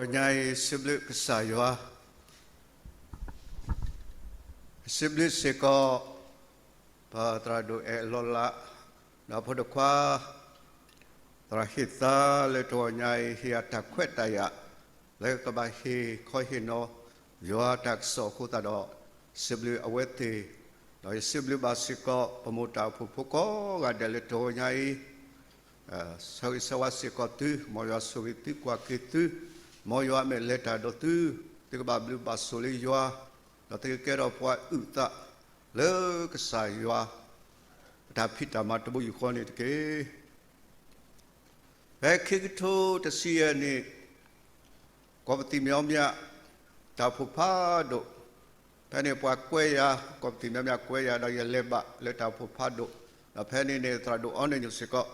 တဂီၤညါအံၤ စံးဘျုးကစၢ်ယွၤ, စံးဘျုးစ့ၢ်ကီး ပသရၣ်ဒိၣ်အဲၣ်အလီၢ်လး, ဒီးဖိဒိၣ်ခွါ သရၣ်ဟ့ၣ်သါလၢတဂီၤညါအံၤ ဟ့ၣ်အတၢ်ခွဲးတၢ်ယာ် လၢကဘၣ်ဟ့ၣ်ခီဟ့ၣ်နီၤ ယွၤတၢ်ကစီၣ်အဃိသတးဒီး စံးဘျုးအဝဲသ့ၣ်, ဒီးယစံးဘျုးဘၣ်စ့ၢ်ကီး ပမိၢ်တၢ်အိၣ်ဖှိၣ်ဖိကိးဂၤဒဲးလၢတဂီၤညါအံၤ ဆၢဂ့ၤဆၢဝါစ့ၢ်ကီးသု, မ်ယွၤဆိၣ်ဂ့ၤသုကွၢ်က့ၤသု, မ်ယွၤအမဲာ်လဲၤတၢ်ဒီးသု, သုကဘၣ်ဘျုးဘၣ်ဆိၣ်လၢယွၤ, ဒီးသုကကဲထီၣ်ပှၤအုၣ်သး လၢကစၢ်ယွၤ အတၢ်ဖံးတၢ်မၤတဘိယူၢ်ဃီန့ၣ်တက့ၢ်. ဖဲခံကထိတဆံယဲၢ်နံၣ် ကီၢ်ပသံၣ်မံၤအီမံၤ တၢ်အိၣ်ဖှိၣ်ဖးဒိၣ်, ဖဲန့ၣ်ပှၤကွဲးယၤ, ကီၢ်ပသံၣ်မံၤအီမံၤကွဲးယၤ ဒီးယလဲၤဘၣ်လၢတၢ်အိၣ်ဖှိၣ်ဖးဒိၣ်, ဒီးဖဲန့ၣ်န့ၣ် သရၣ်ဒိၣ်အီန့ၣ်ညိၣ်စ့ၢ်ကီး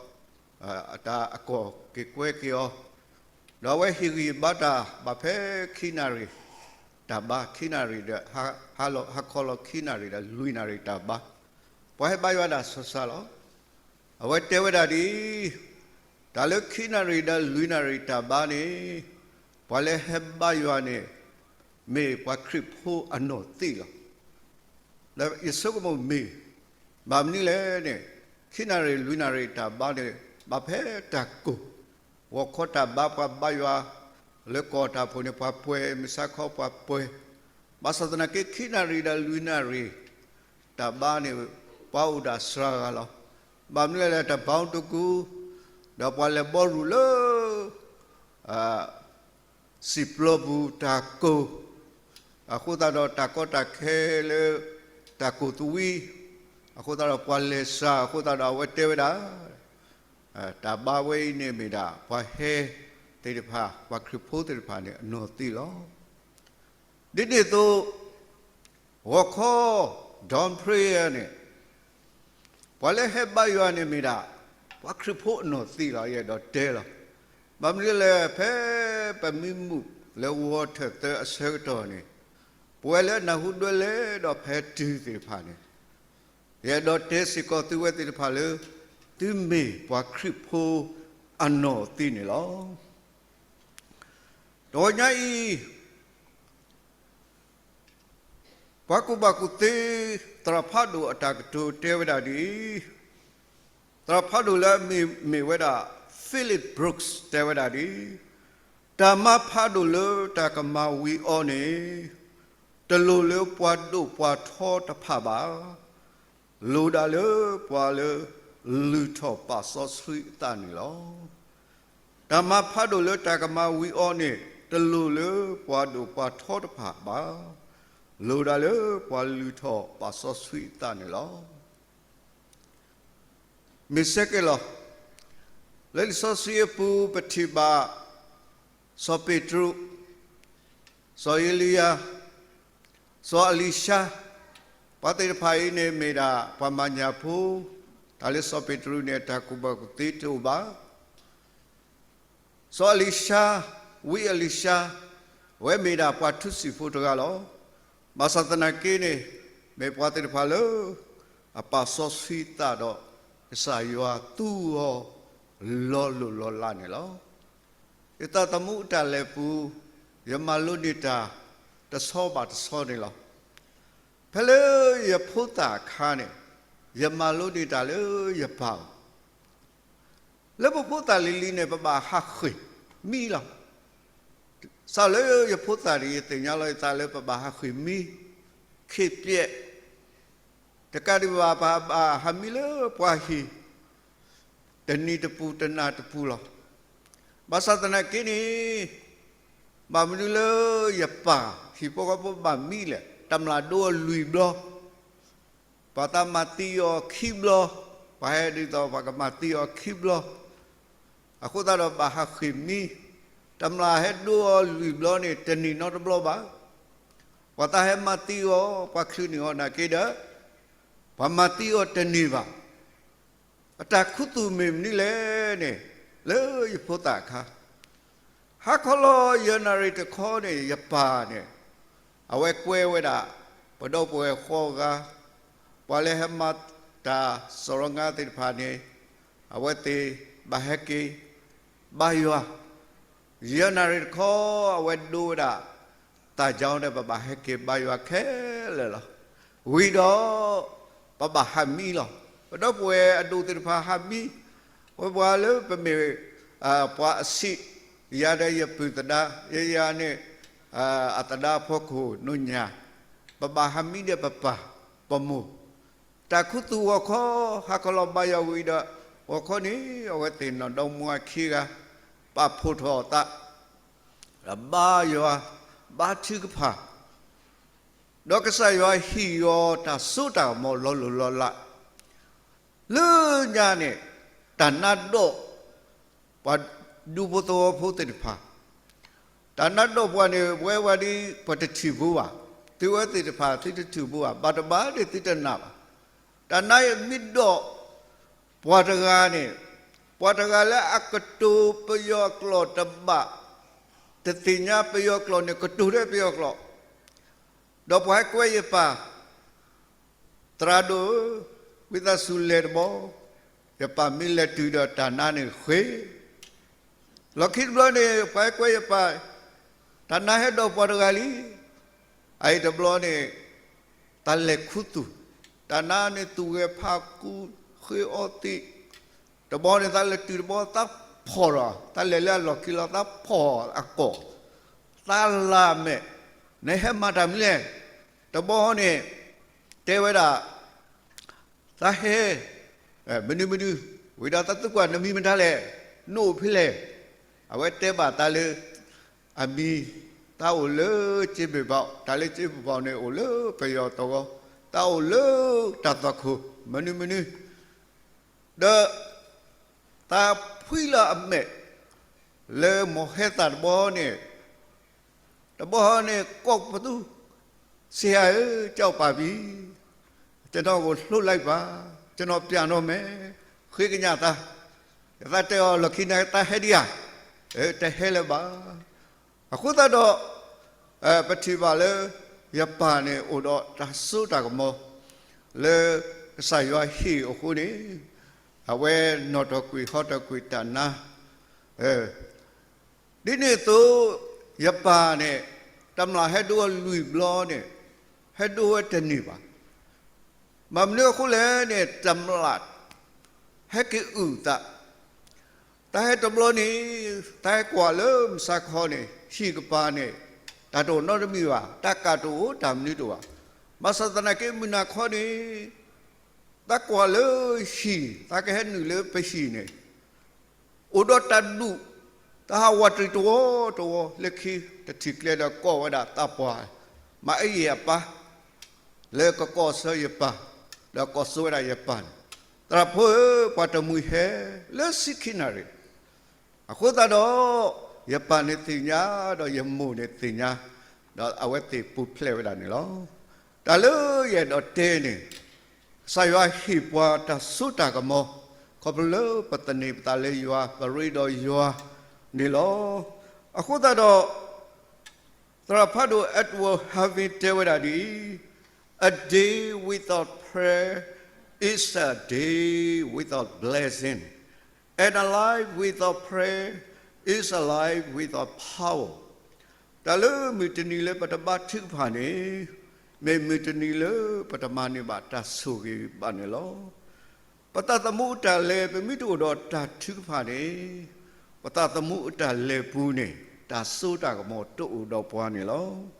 အတၢ်အကီၢ်က့ၤကွဲးက့ၤအီၤ, ဒီးအဝဲဟ့ၣ်ဂံၢ်ဘါတၢ်ဘၣ်ဖဲခံနၣ်ရံၣ် တၢ်ဘါ ခံနၣ်ရံၣ်ဒီး ဟါလီၤ ဟါခီလီၤခံနၣ်ရံၣ်ဒီးလွံၢ်နၣ်ရံၣ်တၢ်ဘါ, ပှၤဟဲဘါယွၤဒၣ်ဆၢဆၢလီၤ. အဝဲတဲဝဲဒၣ်ဒ်အံၤ, တၢ်လၢခံနၣ်ရံၣ်ဒီးလွံၢ်နၣ်ရံၣ်တၢ်ဘါန့ၣ် ပှၤလၢဟဲဘါယွၤန့ၣ် မ့ၢ်ပှၤခရံာ်ဖိအနီၢ်သံးလီၤ. ဒီးယဆိကမိၣ်မ့ၢ်, ဘၣ်မနုၤလဲၣ်န့ၣ်, ခံနၣ်ရံၣ်လွံၢ်နၣ်ရံၣ်တၢ်ဘါန့ၣ် ဘၣ်ဖဲတၢ်ကိၢ်, ဂီၤခီတၢ်ဘါပှၤဘါယွၤ လၢကီၢ်တၢ်အိၣ်ဖှိၣ်န့ၣ်ပှၤပှဲၤ, မုၢ်ဆါခီပှၤပှဲၤ, ဘၣ်ဆၣ်သနာ်က့ ခံနၣ်ရံၣ်ဒီးလွံၢ်နၣ်ရံၣ် တၢ်ဘါန့ၣ် ပှၤအိၣ်ဒၣ်စှၤဂၤလီၤ. ဘၣ်မနုၤလဲၣ် တၢ်ဘါတကူ, ဒီးပှၤလဲၤဘီရူၢ်လၢ စံာ်ပျီပူၤတၢ်ကိၢ်, အဃိသတးဒီးတၢ်ကီတၢ်ခဲလၢ တၢ်ကိၢ်သဝံ, အဃိသတးဒီးပှၤလဲၤစှၤ အဃိသတးဒီးအဝဲတဲဝဲဒၣ် တၢ်ဘါဝဲအံၤန့ၣ်မ့ၢ်ဒၣ် ပှၤဟဲသ့ၣ်တဖၣ် ပှၤခရံာ်ဖိသ့ၣ်တဖၣ်န့ၣ် အနီၢ်သံးလီၤ. ဒ်န့ၣ်အသိး ဂီၤခီ dawn prayer န့ၣ် ပှၤလၢဟဲဘါယွၤန့ၣ်မ့ၢ်ဒၣ် ပှၤခရံာ်ဖိအနီၢ်သံးလီၤ ယအဲၣ်ဒိးတဲလီၤ. ဘၣ်မနုၤလဲၣ် ဖဲပမံမုာ်လၢ World War Two အဆၢကတီၢ်န့ၣ် ပဝဲလၢနၢ်ဟူဒွဲလဲၣ်ဒီးဖဲတုၤသ့ၣ်တဖၣ်န့ၣ် ယအဲၣ်ဒိးတဲစ့ၢ်ကီးသုဝဲသ့ၣ်တဖၣ်လၢ သုမ့ၢ်ပှၤခရံာ်ဖိအနီၢ်သံးန့ၣ်လီၤ. တဂီၤညါအံၤ ပှၤကူၣ်ဘၣ်ကူၣ်သ့ သရၣ်ဖးဒိၣ်အတၢ်ကတိၤတဲဝဲဒၣ်ဒ်အံၤ, သရၣ်ဖးဒိၣ်လၢအမံၤမ့ၢ်ဝဲဒၣ် Philip Brooks တဲဝဲဒၣ်ဒ်အံၤ, တၢ်မၤဖးဒိၣ်လၢတၢ်ကမၤဝံၤအီၤန့ၣ် တလိၣ်လၢပှၤဒိၣ်ပှၤထီတဖၣ်ဘၣ်. လိၣ်ဒၣ်လၢပှၤလၢ လုၢ်ထီၣ်ပာ်စီဆှံအသးန့ၣ်လီၤ. တၢ်မၤဖးဒိၣ်လၢတၢ်ကမၤဝံၤအီၤန့ၣ် တလိၣ်လၢပှၤဒိၣ်ပှၤထီတဖၣ်ဘၣ်. လိၣ်ဒၣ်လၢပှၤလုၢ်ထီၣ်ပာ်စီဆှံအသးန့ၣ်လီၤ. မ့ၢ်စ့ၢ်ကီးလီၤ. လၢလံာ်စီဆှံအပူၤ ပထံၣ်ဘၣ် စီၤပ့းတရူး, စီၤအ့လံယၤ, စီၤအလံၤၡါ, ပှၤသ့ၣ်တဖၣ်အံၤန့ၣ်မ့ၢ်ဒၣ်ပှၤမၤညၣ်ဖိ, တၢ်လၢစီၤပ့းတရူးန့ၣ် တၢ်ကူၣ်ဘၣ်ကူၣ်သ့တအိၣ်ဘၣ်. စီၤအလံၤၡါ, ဝံအလံၤၡါ, အဝဲမ့ၢ်ဒၣ်ပှၤထူစံာ်ဖိတဂၤလီၤ. ဘၣ်ဆၣ်သနာ်က့န့ၣ် မ့ၢ်ပှၤသ့ၣ်တဖၣ်လၢ အပာ်စီဆှံသးဒီး ကစၢ်ယွၤသူအီၤ လီၤလိၢ်လီၤလးန့ၣ်လီၤ. ယသးသမူအတၢ်လဲၤပူၤ ယမၤလိန့ၢ်တၢ်တဆီဘၣ်တဆီန့ၣ်လီၤ. ဖဲလၢယဖိသၣ်အခါန့ၣ် ယမၤလိန့ၢ်တၢ်လၢယပၢ်အအိၣ် လၢပဖိသၣ်လံၤလံၤန့ၣ် ပဘၣ်ဟးဃ့ၢ်မံလီၤ. စးလၢယဖိသၣ်န့ၣ် ယသ့ၣ်ညါလီၤယသးလၢပဘၣ်ဟးဃ့ၢ်မံ, ခ့ၣ်ပျဲၣ်, တကးဒံးဘၣ် ပဘၣ်ဟးမံလၢပှၤဟံၣ် တနံၤတပူၤတနၤတပူၤလီၤ. ဘၣ်ဆၣ်သနာ်က့န့ၣ် ဘၣ်မနုၤလၢယပၢ်ဟံၣ်ဖိဃီဖိဘၣ်မံလဲၣ်, တမျၢ်ဒိအီၤလွံၢ်ဘျီ ပှၤသးမၤသံအီၤခံဘျီ, ပှၤဟဲဒ်သိးပှၤကမၤသံအီၤခံဘျီ, အဃိသတးဒီးဘၣ်ဟးဃ့ၢ်မံ, တမျၢ်ဟဲဒိအီၤလွံၢ်ဘျီန့ၣ် တန့ၢ်နီတဘျီဘၣ်. ပှၤသးဟဲမၤသံအီၤ, ပှၤချုးန့ၢ်အီၤနာ်က့ဒီး ပှၤမၤသံအီၤတန့ၢ်ဘၣ်. အတၢ်ခူသူၣ်မ့ၢ်မနုၤလဲၣ်န့ၣ် လၢယဖိသၣ်အခါ ဟါခီလီၤယဲၢ်နၣ်ရံၣ်တခီန့ၣ် ယပၢ်န့ၣ် အဝဲကွဲဝဲဒၣ် ပဒီပုၢ်ဝဲၢ်ဃီဂၤ, ပှၤလၢဟဲမၤတၢ်စရီငါသ့ၣ်တဖၣ်န့ၣ် အဝဲသ့ၣ်ဘၣ်ဟဲက့ၤဘါယွၤ ယဲၢ်နၣ်ရံၣ်တခီ အဝဲဒိဝဲဒၣ် တၢ်ကၠီန့ၣ် ပဘၣ်ဟဲက့ၤဘါယွၤခဲလၢာ်လီၤ. ဝံၤဒီး ပဘၣ်ဟးမံလီၤ. ပဒီပုၢ်ဝဲၢ်အဒိၣ်သ့ၣ်တဖၣ်ဟးမံ, ပဝဲပှၤလၢပမ့ၢ် ပှၤအဆံး, ယၤဒီးယပုၢ်သဒါ, ယဲယၤန့ၣ် အသဒါအဖီခိၣ်နီၢ်ညၣ်, ပဘၣ်ဟးမံဒီးပပၢ်, ပမိၢ်, တၢ်ခူသူၣ်ဂီၤခီ ဟးခီလီၤဘါယွၤဝံၤဒီး ဂီၤခီန့ၣ် အဝဲသ့ၣ်နီၢ်ဒီမါဝၤခံဂၤ ပာ်ဖှိၣ်ထီၣ်အသး ဒီးဘါယွၤ ဘါထုကဖၣ်, ဒီးကစၢ်ယွၤဟ့ၣ်အီၤတၢ်စိတၢ်ကမီၤလီၤလိၢ်လီၤလး လၢညါန့ၣ် တၢ်နါဒီး ပှၤဒူဖိသဝီဖိသ့ၣ်တဖၣ်, တၢ်နါဒီးပှၤန့ၣ် ပဝဲဝဲဒ်ပှၤတထံၣ်ဖိဘၣ်, သုဝဲသ့ၣ်တဖၣ်သုတထံၣ်ဖိဘၣ်, ဘၣ်တဘၣ်န့ၣ်သုတနာ်ဘၣ်. တၢ်နါမ့ၢ်ဒီး ပှၤတဂၤန့ၣ်, ပှၤတဂၤလၢအကတိၤပယီၤကျိာ်တဘၣ်, တသ့ၣ်ညါပယီၤကျိာ်န့ၣ် ကတိၤထဲပယီၤကျိာ်, ဒီးပှၤဟဲကွဲယပၢ် သရၣ်ဒိၣ်ဧၢ, ဝံသးစူၤလဲၤတဘျီ, ယပၢ်မ့ၢ်လဲၤတုၤဒီးတၢ်နါန့ၣ်ဃ့, လီၢ်ခံတဘျီန့ၣ် ပှၤဟဲကွဲယပၢ်, တၢ်နါဟဲဒီးပှၤတဂၤလံ, အအံၤတဘျီန့ၣ် သးလဲၤခူသူၣ်, တၢ်နါန့ၣ်သူၣ်ဂဲၤဖးကူ ဃ့အီသံး, တဘျီန့ၣ် သးလဲၤတုၤတဘျီ သးဖီၣ်ဒီး သးလဲၤလၢအလီၢ်ခံလီၤ သးဖီၣ်အကိာ်, သးလၢ်မဲာ်, နဟဲမၤတၢ်မနုၤလဲၣ်, တဘျီန့ၣ် တဲဝဲဒၣ် သးဟဲ မနုၤမနုၤ, ဝံၤဒီးသးသံကွၢ်နမံၤမတၤလဲၣ်, နအိၣ်ဖဲလဲၣ်, အဝဲတဲဘၣ်သးလၢ အမံၤ, သးအိၣ်လၢကၠ့ဘ့ၣ်ဘီ, တၢ်လၢကၠ့ဘ့ၣ်ဘီန့ၣ်အိၣ်လၢပယီၤသဝီ, သးအိၣ်လၢတၢ်သွၣ်ခိၣ် မနုၤမနုၤ, ဒီး သးဖှံလီၤအမဲာ် လၢမိၢ်ဟဲသၣ်တဘျီန့ၣ်, တဘျီန့ၣ် ကိးပသူ, ဆရာဧၢ, ကျောင်းပါပြီ, ကျွန်တော်ကို လွှတ်လိုက်ပါ, ကျွန်တော်ပြန်တော့မယ်, ဃ့ကညးသး, ယသးတဲအီၤလီၢ်ခံန့ၣ် သးဟဲဒံးဧါ, တဟဲလၢၤဘၣ်. အဃိသတးဒီး ပထံၣ်ဘၣ်လၢ ယပၢ်န့ၣ်အိၣ်ဒီးတၢ်စိတၢ်ကမီၤ လၢကစၢ်ယွၤဟ့ၣ်အဃိန့ၣ်, အဝဲနီၣ်တၢ်ကွံာ်ဟီၣ်တၢ်ကွံာ်တၢ်နါ ဒ်န့ၣ်အသိး ယပၢ်န့ၣ် တမျၢ်ဟဲဒိဝဲလွံၢ်ဘျီန့ၣ် ဟဲဒိဝဲတန့ၢ်ဘၣ်. ဘၣ်မနုၤအဃိလဲၣ်န့ၣ် တမျၢ် ဟဲက့ၤအုၣ်သး, တၢ်ဟဲတဘျီန့ၣ် တၢ်ဟဲကွၢ်လၢမုၢ်ဆါခီန့ၣ် ဟံၣ်ကပၤန့ၣ် တၢ်တအိၣ်နီတမံၤဘၣ်, တၢ်ကၣ်တအိၣ်တၢ်မနုၤတအိၣ်ဘၣ်. ဘၣ်ဆၣ်သနာ်က့ မုၢ်နၤခီန့ၣ် တၢ်ကွၢ်လၢဟံၣ်, တၢ်ကဟဲနုာ်လၢပဟံၣ်န့ၣ် အိၣ်ဒီးတၢ်ဒူၣ်, တၢ်ဟးဝးတရံးတဝီတဝီ, လၢခံတထံၣ်ကျဲဒီးကိးဝဲဒၣ်သးပှၢ် မၤအယံာ်အပၢ် လၢကကိးဆၢယပၢ်, ဒီးကိးဆၢဝဲဒၣ်ယပၢ်န့ၣ်, သရၣ်ဖိဧၢ, ပှၤတမှံၤဟဲလၢဆံခံနၣ်ရံၣ်. အဃိသတးဒီး ယပၢ်န့ၣ်သ့ၣ်ညါ, ဒီးယမိၢ်န့ၣ်သ့ၣ်ညါ, ဒီးအဝဲသ့ၣ်ပူၤဖျဲးဝဲဒၣ်န့ၣ်လီၤ. တၢ်လၢယအဲၣ်ဒိးတဲန့ၣ်, ကစၢ်ယွၤဟ့ၣ်ပှၤတၢ်စိတၢ်ကမီၤ, ခီဖျိလၢပသန့ၤပသးလၢယွၤ, ပရ့ဒီးယွၤန့ၣ်လီၤ. အဃိသတးဒီး သရၣ်ဖးဒိၣ် Edward Harvey တဲဝဲဒၣ်ဒ်အံၤ, A day without prayer is a day without blessing, and a life without prayer is a life without power. တၢ်လၢမုၢ်တနံၤလၢပတဘါထုကဖၣ်န့ၣ်, မ့ၢ်မုၢ်တနံၤလၢပတမၤန့ၢ်ဘၣ်တၢ်ဆိၣ်ဂ့ၤဘၣ်န့ၣ်လီၤ. ပသးသမူအတၢ်လဲၤ ပမ့ၢ်တအိၣ်ဒီးတၢ်ထုကဖၣ်န့ၣ်, ပသးသမူအတၢ်လဲၤပူၤန့ၣ် တၢ်စိတၢ်ကမီၤတအိၣ်ဒီးပှၤန့ၣ်လီၤ.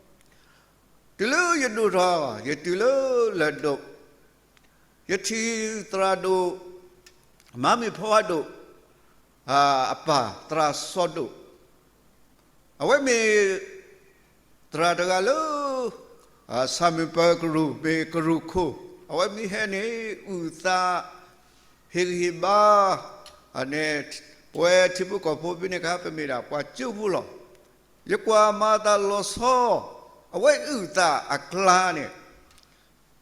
တုၤလၢယဒိၣ်ထီၣ်, ယတုၤလၢလၢၢ်ဒိၣ်, ယထံၣ်သရၣ်ဒိၣ် မၤမုၢ်ဖးဝါဒိၣ် အပၢ်သရၣ်စီၤဒိၣ်, အဝဲမ့ၢ်သရၣ်တဂၤလၢ ဆၣ်မုၢ်ပၢၤကရူၢ် မ့ၢ်ကရူၢ်ခိၣ်, အဝဲမ့ၢ်ဟဲန့ၣ် အုၣ်သး ဟ့ၣ်ဂံၢ်ဟ့ၣ်ဘါ, န့ၣ် ပဝဲထံဖိကီၢ်ဖိဖဲန့ၣ်အခါ ပမ့ၢ်ဒၣ်ပှၤကၠိဖိလီၤ. ယကွၢ်မၤသးလီၤဆီ, အဝဲအုၣ်သးအကျါန့ၣ်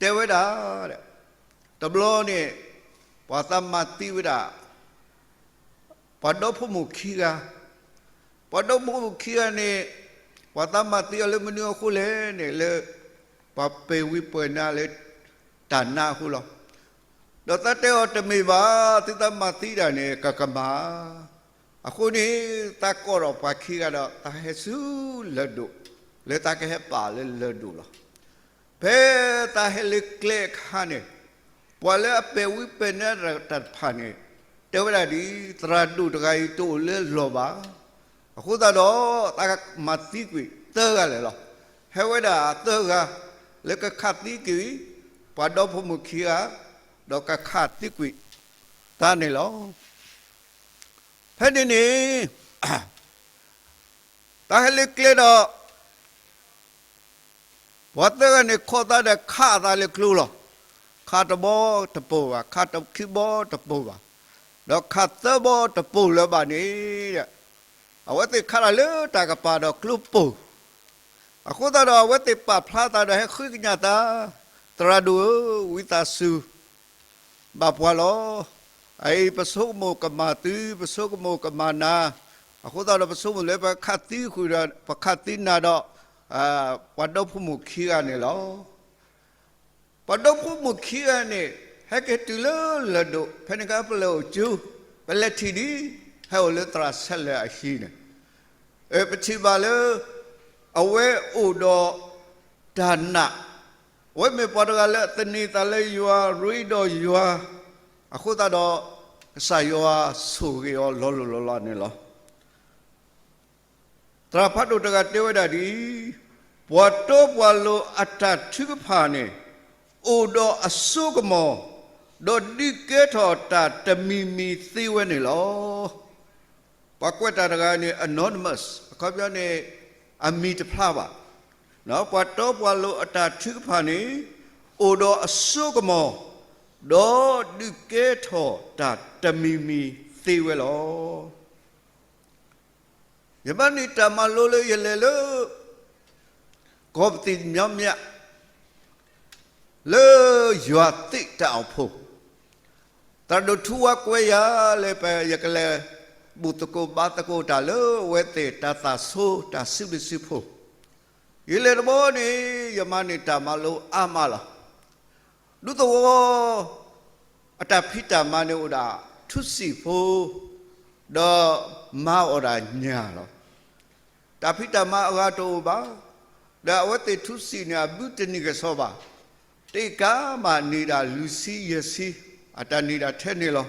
တဲဝဲဒၣ်, တဘျီန့ၣ် ပှၤသးမၤသံဝဲဒၣ် ပှၤဒီဖိမိၢ်ခံဂၤ, ပှၤဒီဖိမိၢ်ခံဂၤန့ၣ် ပှၤသးမၤသံအီၤလၢမနုၤအဃိလဲၣ်န့ၣ် လၢပှၤပဲာ်ဝံပှဲၤနါလၢတၢ်နါအဃိလီၤ. ဒီးသးတဲအီၤတမ့ၢ်ဘၣ်, သုသးမၤသံဒၣ်န့ၣ် ကကမၣ်, အဃိန့ၣ် သးကိးထီၣ်ပှၤခံဂၤဒီး သးဟဲဆူလၢၢ်ဒိၣ် လၢသးကဟဲပာ်လၢလၢၢ်ဒိၣ်လီၤ. ဖဲသးဟဲလၢကျဲအခါန့ၣ် ပှၤလၢအပဲာ်ဝံပဲာ်နါတၢ်တဖၣ်န့ၣ် တဲဝဲဒၣ်ဒ် သရၣ်ဒိၣ်တဂၤအံၤတအိၣ်လၢလီၢ်ဘၣ်. အဃိသတးဒီး သးမၤသံကွံာ်သၢဂၤလၢာ်လီၤ. ဟဲဝဲဒၣ်သၢဂၤ လၢကခးသံကွံာ် ပှၤဒီဖိမိၢ်ခံဂၤ ဒီးကခးသံကွံာ်သးန့ၣ်လီၤ. ဖဲန့ၣ်န့ၣ် သးဟဲလၢကျဲဒီး ပှၤသၢဂၤန့ၣ် ခိးသးဒီးခးသးလၢကျိလီၤ. ခးတဘီတပိာ်ဘၣ်, ခးတခံဘီတပိာ်ဘၣ်, ဒီးခးသၢဘီတပိာ်လၢၤဘၣ်န့ၣ်, အဝဲသ့ၣ်ခးတၢ်လၢတၢ်ကပၤဒီးကျိပိာ်. အဃိသတးဒီး အဝဲသ့ၣ်ပာ်ဖျါသးဒီးဟဲဃ့ကညးသး, သရၣ်ဒိၣ်ဧၢ, ဝံသးစူၤ ဘၣ်ပှၤလီၤ. အအံၤပဆိကမိၣ်ကမၤသု, ပဆိကမိၣ်ကမၤနၤ, အဃိသတးဒီး ပဆိကမိၣ်လၢပခးသံဃုာ်ဒီး ပခးသံနၤဒီး ပှၤဒီဖိမိၢ်ခံဂၤန့ၣ်လီၤ. ပှၤဒီဖိမိၢ်ခံဂၤန့ၣ် ဟဲက့ၤတုၤလၢလၢၢ်ဒိၣ် ဖဲန့ၣ်အခါ ပလဲၤအိၣ်ကၠိ, ပလဲၤထံၣ်ဒ် ဟဲအိၣ်လၢသရၣ်ဆဲးလဲၣ်အဟံၣ်န့ၣ်, ပထံၣ်ဘၣ်လၢ အဝဲအိၣ်ဒီးတၢ်နာ်, အဝဲမ့ၢ်ပှၤတဂၤလၢအသန့ၤသးလၢယွၤ, ရ့ဒီးယွၤ, အဃိသတးဒီး ကစၢ်ယွၤဆိၣ်ဂ့ၤအီၤလီၤလိၤလီၤလးန့ၣ်လီၤ. သရၣ်ဖးဒိၣ်တဂၤတဲဝဲဒၣ်ဒ်အံၤ, ပှၤတီပှၤလိၤအတၢ်ထုကဖၣ်န့ၣ် အိၣ်ဒီးအစိကမီၤ, ဒီးဒုးကဲထီၣ်တၢ်တမံၤမံၤသ့ဝဲန့ၣ်လီၤ. ပှၤကွဲးတၢ်တဂၤန့ၣ် anonymous, အခီပညီန့ၣ် အမံၤတဖျါဘၣ်. ပှၤတီပှၤလိၤအတၢ်ထုကဖၣ်န့ၣ် အိၣ်ဒီးအစိကမီၤ, ဒီးဒုးကဲထီၣ်တၢ်တမံၤမံၤသ့ဝဲလီၤ. ယမၤန့ၢ်တၢ်မၤလိလၢယလဲၤလၢ ကီၢ်ပသံၣ်မၠီမၠး လၢယွၤသ့ၣ်တၢ်အိၣ်ဖှိၣ်, သရၣ်ဒိၣ်ထူဝါကွဲယၤလၢ ပယကလဲၤဘူၣ်သကိးဘါသကိးတၢ်လၢအဝဲသ့ၣ်တၢ်သၣ်ဆိတၢ်စုဒုစုဖိ, ယလဲၤတဘျီန့ၣ် ယမၤန့ၢ်တၢ်မၤလိအါမးလီၤ. ဒူသဝီ အတၢ်ဖံးတၢ်မၤန့ၣ်အိၣ်ဒၣ်ထူစံာ်ဖိ, ဒီးမၤအီၣ်ဒၣ်ညၣ်လီၤ. တၢ်ဖံးတၢ်မၤအဂၤတအိၣ်ဘၣ်, ဒီးအဝဲသ့ၣ်ထူစံာ်န့ၣ် အဘုတနံၤကစီၣ်ဘၣ်, တကးမးနံၣ်ဒၣ်လွံၢ်ဆံယဲၢ်ဆံ, အတၢ်နံၣ်ဒၣ်ထဲန့ၣ်လီၤ.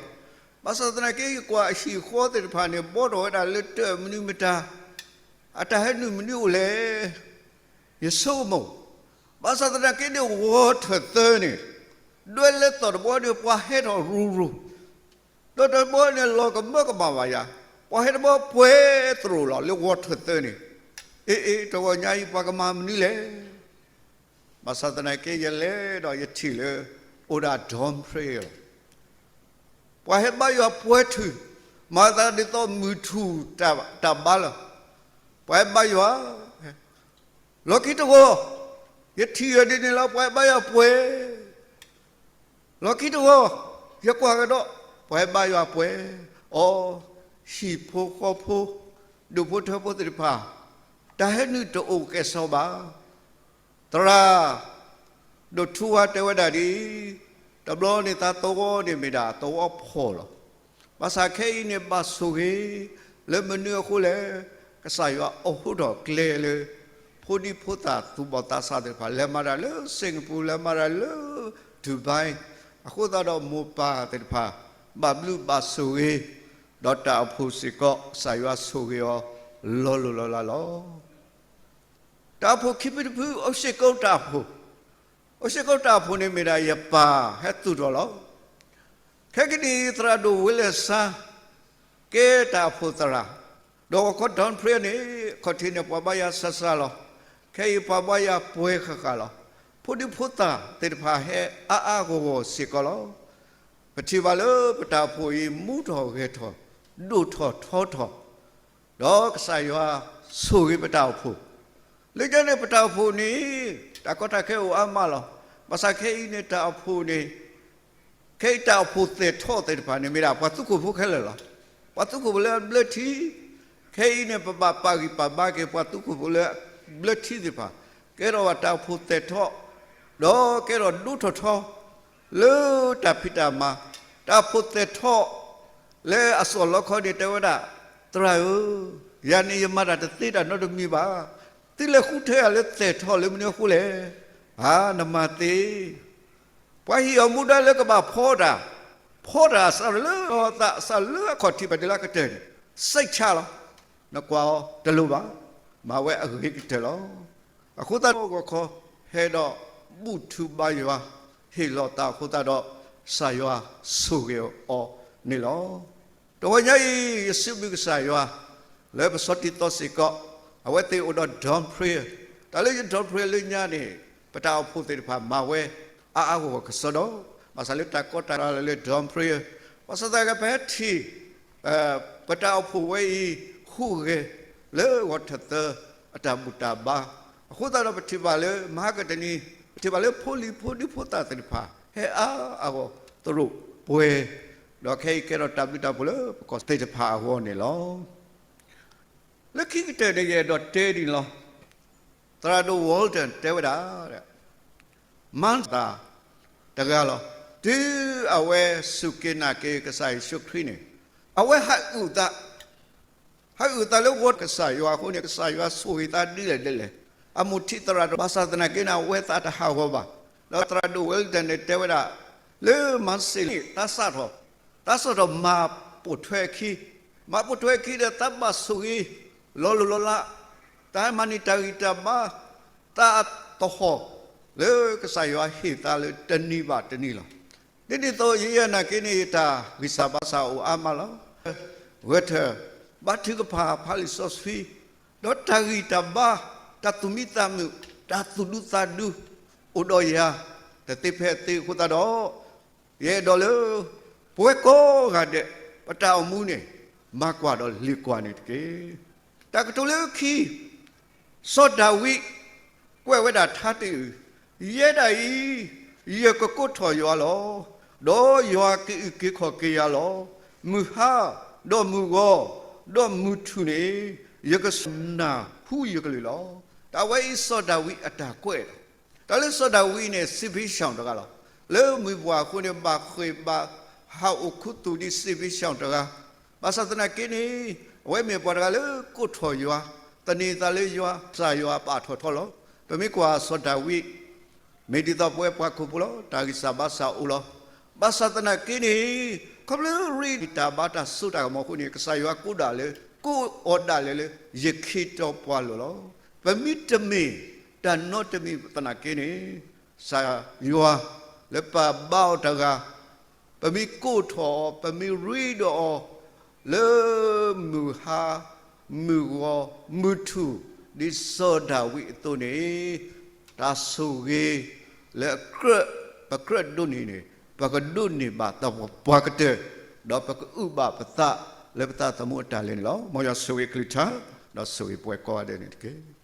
ဘၣ်ဆၣ်သနာ်က့ ယကွၢ်အဟံၣ်ဃီသ့ၣ်တဖၣ်န့ၣ် ဘှီထီၣ်ဝဲဒၣ်လၢတၢ်မနုၤမတၤ, အတၢ်ဟဲနုာ်မနုၤအိၣ်လဲၣ်, ယဆိကမိၣ်, ဘၣ်ဆၣ်သနာ်က့န့ၣ် ဂီၤထၢၣ်သၢန့ၣ်, ဒွဲလၢသီၣ်တဘီန့ၣ် ပှၤဟဲထီၣ်ရူၤရူၤ, ဒီးတဘီန့ၣ် လီၤကမၢကမၣ်ဘၣ်ယၤ, ပှၤဟဲတဘီပှဲၤသရိာ်လီၤ လၢဂီၤထၢၣ်သၢန့ၣ်, အ့ အ့ တဂီၤညါအံၤ ပှၤကမၤမနုၤလဲၣ်. ဘၣ်ဆၣ်သနာ်က့ ယလဲၤဒီးယထံၣ်လၢ အိၣ်ဒၣ် dorm prayer လီၤ. ပှၤဟဲဘါယွၤပှဲၤထူၣ်, မၤသးဒ်သိးမုၢ်ထူၣ်တၢ်ဘါလီၤ. ပှၤဟဲဘါယွၤ, လီၢ်ခံတဂီၤ, ယထံၣ်ယၤဒ်န့ၣ်လီၤ ပှၤဟဲဘါယွၤပှဲၤ, လီၢ်ခံတဂီၤ, ယကွၢ်ကဒီး, ပှၤဟဲဘါယွၤပှဲၤ, အိ, ဟံၣ်ဖိဃီဖိ, ဒူၣ်ဖိထၢဖိသ့ၣ်တဖၣ်, တၢ်ဟဲနုာ်တအိၣ်ကဲၣ်ဆိးဘၣ်. သရၣ်ဒိၣ်ထူဝါတဲဝဲဒၣ်ဒ်အံၤ, တဘျီန့ၣ်သးသဝီန့ၣ်မ့ၢ်ဒၣ်သဝီဖှီၣ်လီၤ. ဘၣ်ဆၣ်ခဲအံၤန့ၣ်ဘၣ်ဆိၣ်ဂ့ၤ, လၢမနုၤအဃိလဲၣ်, ကစၢ်ယွၤအိးထီၣ်ကျဲလၢ ဖိဒံဖိသၣ်သူၣ်ဘီၣ်သးစၢ်သ့ၣ်တဖၣ် လဲၤမၤတၢ်လၢ Singapore, လဲၤမၤတၢ်လၢ Dubai, အဃိသတးဒီးမိၢ်ပၢ်သ့ၣ်တဖၣ် ဘၣ်ဘျုးဘၣ်ဆိၣ်ဂ့ၤ, ဒီးတၢ်အိၣ်ဖှိၣ်စ့ၢ်ကီး ကစၢ်ယွၤဆိၣ်ဂ့ၤအီၤ လီၤလိၤလီၤလးလီၤ. တၢ်အိၣ်ဖှိၣ်ခံဖုတဖု အိၣ်စ့ၢ်ကီးတၢ်အိၣ်ဖှိၣ်, အိၣ်စ့ၢ်ကီးတၢ်အိၣ်ဖှိၣ်န့ၣ်မ့ၢ်ဒၣ် ယပၢ်ဟဲသူၣ်ထီၣ်လီၤ. ခဲကနံၣ်အံၤ သရၣ်ဒိၣ်ဝ့လဲၣ်စါ ကဲတၢ်အိၣ်ဖှိၣ်သရၣ်, ဒီးဂီၤခီ dawn prayer န့ၣ် အခီၣ်ထံးန့ၣ် ပှၤဘါယွၤစှၤစှၤလီၤ. ခဲအံၤပှၤဘါယွၤပှဲၤဃၣ်ဃၣ်လီၤ. ဖိဒံဖိသၣ်သ့ၣ်တဖၣ်ဟဲအါအါဂီၢ်ဂီၢ်စ့ၢ်ကီးလီၤ. ပထံၣ်ဘၣ်လၢပတၢ်အိၣ်ဖှိၣ်အံၤ မူထီၣ်ဂဲၤထီၣ်, ဒိၣ်ထီၣ်ထီထီၣ်, ဒီးကစၢ်ယွၤဆိၣ်ဂ့ၤပတၢ်အိၣ်ဖှိၣ်, လၢညါန့ၣ် ပတၢ်အိၣ်ဖှိၣ်န့ၣ် တၢ်ကီတၢ်ခဲအိၣ်အါမးလီၤ. ဘၣ်ဆၣ်ခဲအံၤန့ၣ် တၢ်အိၣ်ဖှိၣ်န့ၣ် ခဲအံၤတၢ်အိၣ်ဖှိၣ်သဲးထီၣ်သ့ၣ်တဖၣ်န့ၣ် မ့ၢ်ဒၣ်ပှၤသူခိၣ်ဖိခဲလၢာ်လီၤ. ပှၤသူခိၣ်ဖိလၢအဘျၢထံ, ခဲအံၤန့ၣ် ပဘၣ်ပာ်ဂံၢ်ပာ်ဘါက့ၤ ပှၤသူခိၣ်ဖိလၢအဘျၢထံသ့ၣ်တဖၣ်, ကဲထီၣ်ဘၣ်တၢ်အိၣ်ဖှိၣ်သဲးထီၣ်, ဒီးကဲထီၣ်ဒိၣ်ထီၣ်ထီ လၢတၢ်ဖံးတၢ်မၤ, တၢ်အိၣ်ဖှိၣ်သဲးထီၣ်, လၢအစီၣ်လီခီန့ၣ် တဲဝဲဒၣ်, သ သရၣ်ဧၢ, ယၤန့ၣ်ယမၤတၢ်တသ့တၢ်နီတမံၤဘၣ်. သုလဲၤဃုထၢယၤလၢသဲၣ်ထီၣ်လၢမနုၤအဃိလဲၣ်. ဧါ, နမၤသ့. ပှၤဟ့ၣ်အီၤမူဒါလၢကဘၣ်ဖီတၢ်, ဖီတၢ်အစးလၢအသးအစးလၢအခီၣ်ထံး ပတဲလၢအကတၢၢ်န့ၣ်, စိတ်ချလီၤ. နကွၢ်အီၤတလိၤဘၣ်. မၤဝဲအဂ့ၤကတၢၢ်လီၤ. အဃိသတးဒီးဂီၤခီ ဟဲဒီးဘူၣ်ထူဘါယွၤ, ဟ့ၣ်လီၤသးအဃိသတးဒီး ကစၢ်ယွၤဆိၣ်ဂ့ၤအီၤန့ၣ်လီၤ. တဂီၤညါအံၤ ယစံးဘျုးကစၢ်ယွၤ လၢပဆီတံသီစ့ၢ်ကီး အဝဲသ့ၣ်အိၣ်ဒီး dawn prayer, တၢ်လၢယ dawn prayer လၢညါန့ၣ် ပတၢ်အိၣ်ဖှိၣ်သ့ၣ်တဖၣ်မၤဝဲ အါအါဂီၢ်ဂီၢ်ကစီဒီ, ဘၣ်ဆၣ်လၢတၢ်ကီတၢ်ခဲလၢ dawn prayer, ဘၣ်ဆၣ်သနာ်က့ ပဟဲထံၣ် ပတၢ်အိၣ်ဖှိၣ်ဝဲအံၤ ဟူးဂဲၤလၢဂီၤထၢၣ်သၢ အတၢ်ဘူၣ်တၢ်ဘါ, အဃိသတးဒီးပထံၣ်ဘၣ်လၢ မဟါကတနံၤ ပထံၣ်ဘၣ်လၢဖိလံၤဖိဒံဖိသၣ်သ့ၣ်တဖၣ် ဟဲအါအါဂီၢ်သရိာ်ပှဲၤ, ဒီးခဲအံၤကဲထီၣ်တၢ်ဘျုးတၢ်ဖှိၣ်လၢပကီၢ်သ့ၣ်တဖၣ်အဂီၢ်န့ၣ်လီၤ. လၢခံကတၢၢ်န့ၣ် ယအဲၣ်ဒိးတဲဒ်န့ၣ်လီၤ. သရၣ်ဒိၣ် Walton တဲဝဲဒၣ် မၤသးတဂၤလီၤ. တုၤအဝဲစူၢ်က့ၤနာ်က့ၤကစၢ်ယ့ၣ်ၡူးခရံာ်န့ၣ်, အဝဲဟးအုၣ်သး, ဟးအုၣ်သးလၢဂီၤကစၢ်ယွၤအဃိန့ၣ် ကစၢ်ယွၤဆိၣ်ဂ့ၤသးဒ်လဲၣ်ဒ်လဲၣ်, အမိၢ်ထံသရၣ်ဒိၣ် ဘၣ်ဆၣ်သနာ်က့န့ၣ် အဝဲသးတဟးဂီၤဘၣ်. ဒီးသရၣ်ဒိၣ် Walton န့ၣ်တဲဝဲဒၣ်, လၢမၤစ့ၣ်န့ၣ် သးစးထီၣ်, သးစးထီၣ်မၤပိာ်ထွဲအခံ, မၤပိာ်ထွဲအခံဒီး သးဘၣ်ဆိၣ်ဂ့ၤ လီၤလိၢ်လီၤလး, တၢ်မၤန့ၢ်တၢ်ဂံၢ်တၢ်ဘါ, သးအသဟီၣ် လၢကစၢ်ယွၤဟ့ၣ်သးလၢတနံၤဘၣ်တနံၤလီၤ. ဒ်န့ၣ်အသိး ယဲယနာ်က့န့ၣ် ယတၢ်ဂံၢ်စၢ်ဘါစၢ်အိၣ်အါမးလီၤ. ဂဲၤထၢၣ် ဘါထုကဖၣ် ဖးလံာ်စီဆှံ, ဒီးတၢ်ဂံၢ်တၢ်ဘါ, တၢ်သူၣ်မံသးမုာ်, တၢ်သူၣ်ဒူသးဒူ အိၣ်ဒီးယၤ တသ့ဖဲအသ့အဃိသတးဒီး ယအဲၣ်ဒိးလၢ ပဝဲကိးဂၤဒဲး ပတၢ်အိၣ်မူန့ၣ် မၤကွၢ်ဒီးလံၤကွၢ်န့ၣ်တက့ၢ်. တၢ်ကတိၤလၢခံ စီၤဒၤဝံး ကွဲးဝဲဒၣ်ထါတယုၢ်, ယဲဒၣ်အံၤ ယကကိးထီၣ်ယွၤလီၤ. ဒီးယွၤကအုၣ်က့ၤခီၣ်က့ၤယၤလီၤ. မုၢ်ဟါ, ဒီးမုၢ်ဂီၤ, ဒီးမုၢ်ထူၣ်န့ၣ် ယကစူၢ်နာ်ဟူယကလုၢ်လီၤ. တၢ်ဝဲအံၤစီၤဒၤဝံးအတၢ်ကွဲးလီၤ. တၢ်လၢစီၤဒၤဝံးန့ၣ် စစ်ဘုရင် တဂၤလီၤ. လၢမုၢ်ပှၢ်အဃိန့ၣ် ဘၣ်ဃ့ၢ်ဘၣ်ဟးအိၣ်ခူသူၣ်ဒ် စစ်ဘုရင် တဂၤ, ဘၣ်ဆၣ်သနာ်က့န့ၣ် အဝဲမ့ၢ်ပှၤတဂၤလၢကိးထီၣ်ယွၤ, သန့ၤသးလၢယွၤ, ကစၢ်ယွၤပာ်ထီၣ်ထီလီၤ. ပမ့ၢ်ကွၢ်စီၤဒၤဝံး မ့ၢ်ဒ်သိးပဝဲပှၤခရံာ်ဖိလီၤ. တၢ်ဂံၢ်စၢ်ဘါစၢ်အိၣ်လီၤ. ဘၣ်ဆၣ်သနာ်က့န့ၣ် ခီဖျိလၢအဂံၢ်တၢ်ဘါတၢ်စိတၢ်ကမီၤအဃိန့ၣ် ကစၢ်ယွၤကိးဒၣ်လၢ ကိးအီၤဒၣ်လဲာ်လၢ ယခ့တီပှၤလီၢ်လီၤ. ပမ့ၢ်တမ့ၢ်တၢ်နီတမံၤသနာ်က့န့ၣ် ကစၢ်ယွၤလၢပာ်ဘါအီၤတဂၤ ပမ့ၢ်ကိးထီၣ်အီၤ, ပမ့ၢ်ရ့ဒီးအီၤ လၢမုၢ်ဟါ, မုၢ်ဂီၤ, မုၢ်ထူၣ်, ဒ်စီၤဒၤဝံးအသိးန့ၣ်, တၢ်ဆိၣ်ဂ့ၤလၢအကြၢး, ပကြၢးဒိးန့ၢ်န့ၣ် ပကဒိးန့ၢ်ဘၣ်သပှၢ်ကတၢၢ်, ဒီးပကအုၣ်ဘၣ်ပသးလၢပသးသမူအတၢ်လဲၤန့ၣ်လီၤ. မ်ယွၤဆိၣ်ဂ့ၤအကလုၢ်ကထါ, ဒီးဆိၣ်ဂ့ၤပှၤကိးဂၤဒဲးန့ၣ်တက့ၢ်.